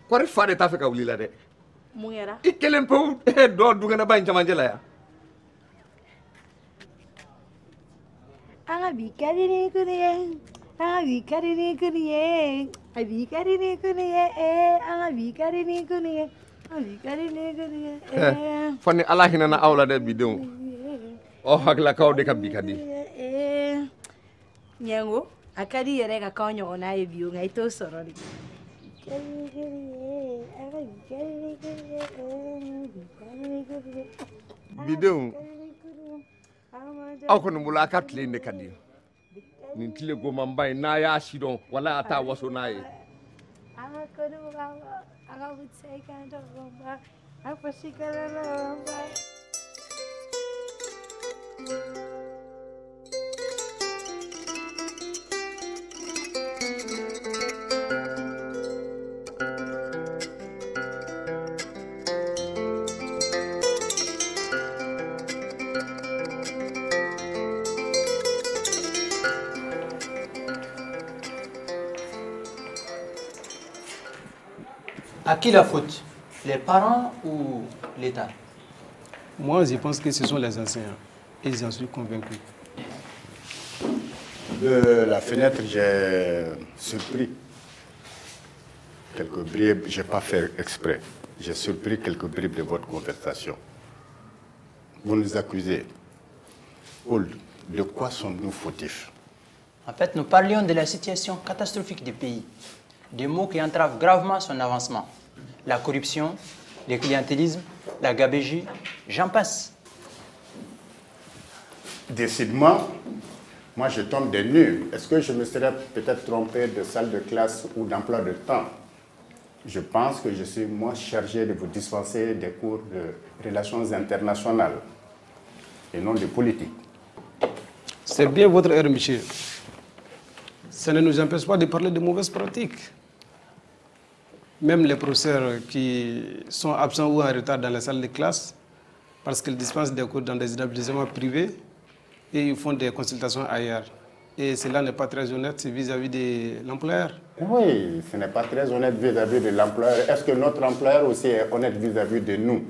Kɔri fa de t'a fɛ ka wuli la dɛ. Mun kɛra? I kelen pewu dɔ dukɛnɛba in cɛmancɛ la yan. An ka bi ka di ni kunu ye, an ka bi ka di ni kunu ye, a bi ka di ni kunu ye, an ka bi ka di ni kunu ye, an bi ka di ni kunu ye. Fo ni Ala hinɛna aw la dɛ bidenw. Aw hakililakaw de ka bi ka di. Ɲɛngo, a ka di yɛrɛ ka k'aw ɲɔgɔnna ye bi o, nka i t'o sɔrɔ de. Bidenw, aw kɔni bolo a ka tile in de ka di. Nin tile gomanba in n'a y'a sidɔn wala a t'a waso n'a ye. À qui la faute? Les parents ou l'État? Moi, je pense que ce sont les enseignants. Et j'en suis convaincu. De la fenêtre, j'ai surpris quelques bribes. Je n'ai pas fait exprès. J'ai surpris quelques bribes de votre conversation. Vous nous accusez. Ould, de quoi sommes-nous fautifs? En fait, nous parlions de la situation catastrophique du pays. Des maux qui entravent gravement son avancement. La corruption, le clientélisme, la gabégie, j'en passe. Décidément, moi je tombe des nues. Est-ce que je me serais peut-être trompé de salle de classe ou d'emploi de temps? Je pense que je suis moi chargé de vous dispenser des cours de relations internationales et non de politique. C'est bien votre erreur, monsieur. Ça ne nous empêche pas de parler de mauvaises pratiques. Même les professeurs qui sont absents ou en retard dans la salle de classe, parce qu'ils dispensent des cours dans des établissements privés et ils font des consultations ailleurs. Et cela n'est pas très honnête vis-à-vis de l'employeur. Oui, ce n'est pas très honnête vis-à-vis de l'employeur. Est-ce que notre employeur aussi est honnête vis-à-vis de nous?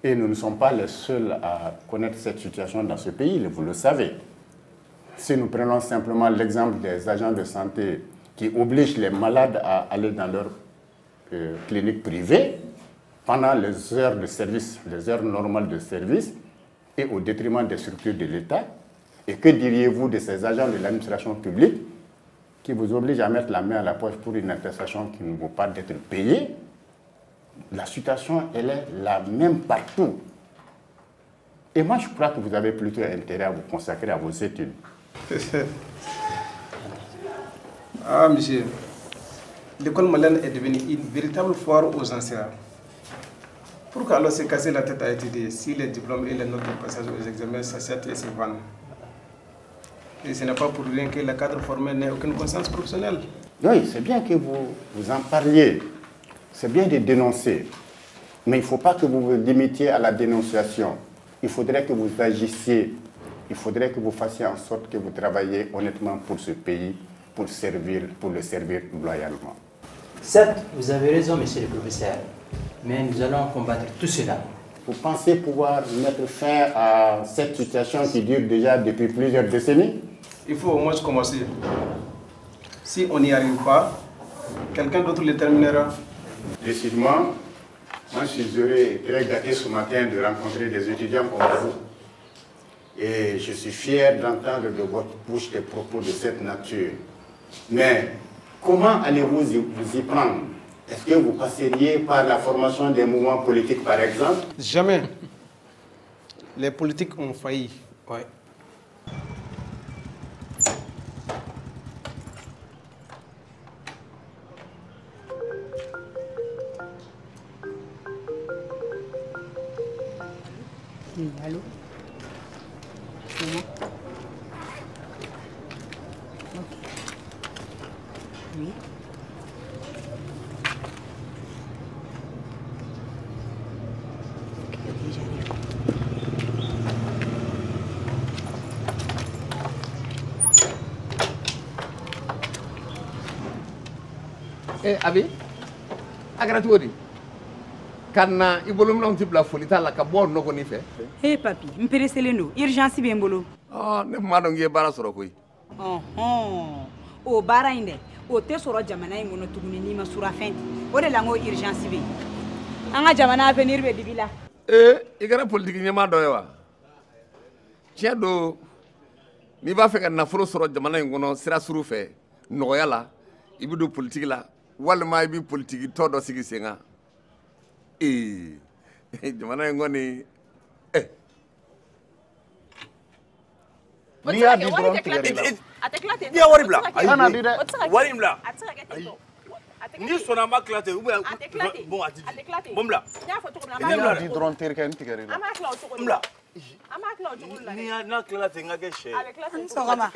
Et nous ne sommes pas les seuls à connaître cette situation dans ce pays, vous le savez. Si nous prenons simplement l'exemple des agents de santé qui obligent les malades à aller dans leur clinique privée pendant les heures de service, les heures normales de service, et au détriment des structures de l'État, et que diriez-vous de ces agents de l'administration publique qui vous obligent à mettre la main à la poche pour une attestation qui ne vaut pas d'être payée? La situation, elle est la même partout. Et moi, je crois que vous avez plutôt intérêt à vous consacrer à vos études. Ah, monsieur, l'école malienne est devenue une véritable foire aux enseignants. Pourquoi alors se casser la tête à étudier si les diplômes et les notes de passage aux examens s'achètent et se vendent? Et ce n'est pas pour rien que le cadre formé n'ait aucune conscience professionnelle. Oui, c'est bien que vous en parliez. C'est bien de dénoncer. Mais il ne faut pas que vous vous limitiez à la dénonciation. Il faudrait que vous agissiez. Il faudrait que vous fassiez en sorte que vous travailliez honnêtement pour ce pays, pour le servir loyalement. Certes, vous avez raison, monsieur le professeur, mais nous allons combattre tout cela. Vous pensez pouvoir mettre fin à cette situation qui dure déjà depuis plusieurs décennies? Il faut au moins commencer. Si on n'y arrive pas, quelqu'un d'autre le terminera. Décidément, moi je suis heureux et très gâté ce matin de rencontrer des étudiants comme vous. Et je suis fier d'entendre de votre bouche des propos de cette nature. Mais comment allez-vous vous y prendre? Est-ce que vous passeriez par la formation des mouvements politiques, par exemple? Jamais. Les politiques ont failli. Ouais. Oui, allô? C'est moi? Ok. Oui. Ok, ok, j'arrive. Abi, a kɛra cogo di? Ka na i bolominɛnw ti bila foli t'a la ka bɔ nɔ kɔni fɛ. He papi, n pereselen don, urgence bɛ n bolo. Ɔ ne tun b'a dɔn k'i ye baara sɔrɔ koyi. Ɔhɔn, o baara in dɛ, o tɛ sɔrɔ jamana in kɔnɔ tuguni n'i ma surafɛn di. O de la n ko urgence bɛ yen. An ka jamana avenir bɛ dibi la. I kɛra politiki ɲɛmaa dɔ ye wa? Tiɲɛ don, n'i b'a fɛ ka nafolo sɔrɔ jamana in kɔnɔ sira suru fɛ nɔgɔya la, i bɛ don politiki la walima i bɛ politiki tɔ dɔ sigi sen kan. Jamana in kɔni. N'i y'a di dɔrɔn tigɛ de la. N'i ye wari bila. Kana di dɛ. Wari in bila. N'i sɔnna an b'a tila ten ou bien bon a ti di. Bon bila. N'i y'a di dɔrɔn terikɛ n tigɛ de la. N bila. N'i y'a n'a tilala ten n ka kɛ sɛ ye. N sɔgɔma.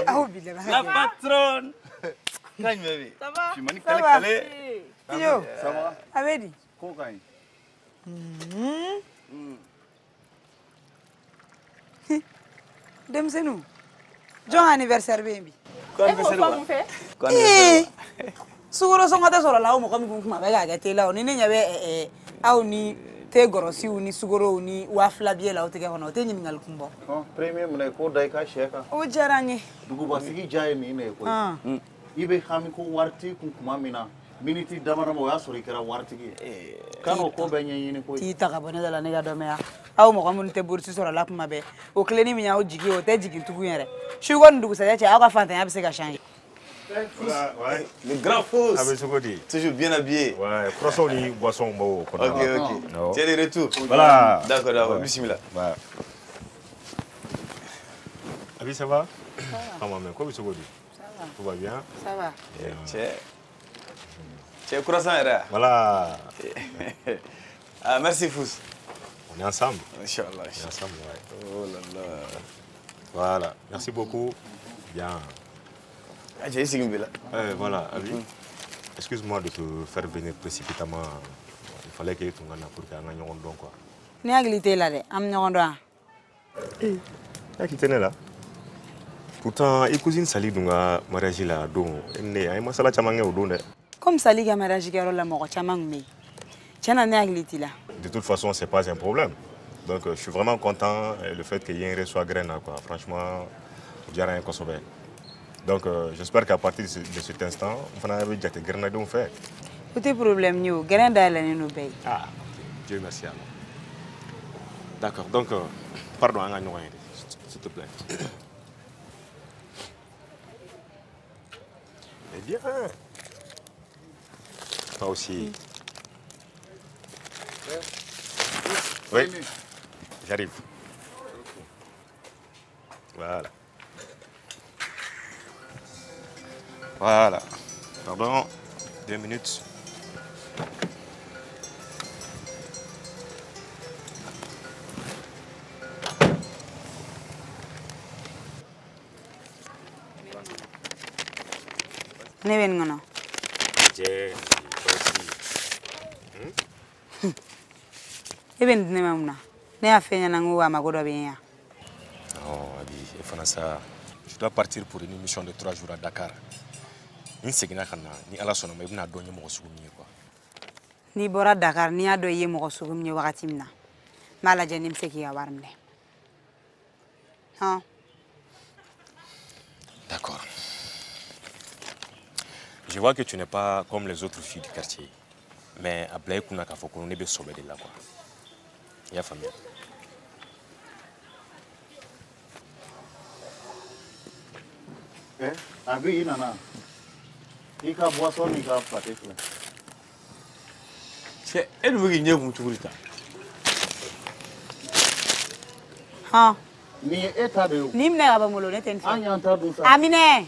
Aw bi laban. La patronne. Kan jumɛn bɛ yen? Ça va? Finmani kale kale. Tiyo. Ça va? A bɛ di? Ko ka ɲi. Denmisɛnninw, jɔn anniversaire bɛ yen bi? Ko anniversaire wa? Ko Ee, anniversaire wa? Sukaro sɔngɔ tɛ sɔrɔ la aw mɔgɔ min kun kuma bɛ k'a kɛ te la o ni ne ɲɛ bɛ aw ni te gɔrɔsiw ni sukorow ni 2000 biye la aw tɛgɛ kɔnɔ o tɛ ɲininkali kun bɔ. Premier minɛ k'o da i ka sɛ kan. O diyara n ye. Dugubasigi diya ye nin de ye koyi. I bɛ hami ko wari t'i kun tuma min na miniti dama dama o y'a sɔrɔ i kɛra waritigi ye. Kan'o ko bɛɛ ɲɛɲini koyi. T'i ta ka bɔ ne da la ne ka dɔnbɛya. Aw mɔgɔ minnu tɛ bourse sɔrɔ la kuma bɛɛ o tilenni min y'aw jigi ye o tɛ jigin tugun yɛrɛ. Su ko ni dugusajɛ cɛ aw ka fantanya bɛ se ka changer. Ouais. Le grand Fous. Ah, mais c'est toujours bien habillé. Ouais, croissant ni boisson bon. Ok, ok. Tu es de retour. Voilà. D'accord, d'accord. Bismillah. Ouais. Abi, ça va? Ça va. Ah, mais quoi, ça va? Tout va bien? Ça va. Tu es croissant, là. Voilà. Ah, merci, Fous. On est ensemble. Inch'Allah. On est ensemble, ouais. Oh là là. Voilà. Merci beaucoup. Bien. Ah, j'ai essayé là. Voilà, Abi. Excuse-moi de te faire venir précipitamment. Il fallait que tu aies pour qu'il y ait un don, quoi. Ni hakili là, dɛ, an bɛ ɲɔgɔn dɔn wa? Hakili tɛ ne la. Pourtant, i cousine Sali dun ka mariage la a don, ne an ye masala caman kɛ o don dɛ. Comme Sali ka mariage kɛyɔrɔ la mɔgɔ caman tun bɛ yen. Tiɲɛ na ne hakili t'i la. De toute façon, c'est pas un problème. Donc, je suis vraiment content le fait qu'il y ait un reçoit graine, quoi. Franchement, o diyara n ye kosɛbɛ. Donc, j'espère qu'à partir de cet instant, on va déjà te grenade fait. O tɛ problème ye o, gɛrɛn dayɛlɛnnen don bɛɛ ye. Ah, Dieu merci alors. D'accord, donc, pardon, an ka ɲɔgɔn ye dɛ, s'il te plaît. Mais bien. Toi aussi. Oui, j'arrive. Voilà. Voilà. Pardon, 2 minutes. Ne bɛ nin kɔnɔ. Cɛ, toi aussi. E bɛ nin di ne ma mun na? Ne y'a f'e ɲɛna n ko a mago dɔ bɛ n yan. Non, Abi, e fana sa, je dois partir pour une mission de 3 jours à Dakar. Ni n seginna ka na, ni Ala sɔnna ma, i bɛna dɔn n ye mɔgɔ sugu min ye quoi. N'i bɔra Dakar, n'i y'a dɔn i ye mɔgɔ sugu min ye wagati min na, n b'a lajɛ ni n bɛ se k'i ka wari minɛ. Hɔn. D'accord. Je vois que tu n'es pas comme les autres filles du quartier. Mais a bila i kunna k'a fɔ ko ne bɛ sɔbɛ de la quoi. I y'a faamuya? Abi, i nana. I ka boisson n'i ka pâté filɛ. Cɛ, e dun bɛ k'i ɲɛ kun cogo di tan? Hɔn. Nin ye e ta de ye o. Nin minɛ ka bɔ n bolo, ne tɛ nin fɛ. An y'an ta dun sa. A minɛ.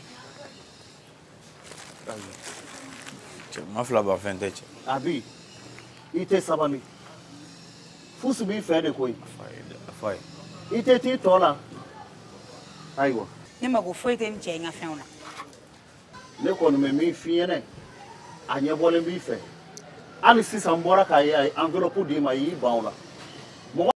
Cɛ, maa fila ba fɛn tɛ cɛ. Abi, i tɛ sabali. Fusi b'i fɛ de koyi. A fa ye. I tɛ t'i tɔ la. Ayiwa. Ne mako foyi tɛ n cɛ in ka fɛnw na. Ne kɔni bɛ min f'i ɲɛnɛ, a ɲɛbɔlen b'i fɛ. Hali sisan n bɔra k'a ye a ye enveloppe d'i ma, i y'i ban o la.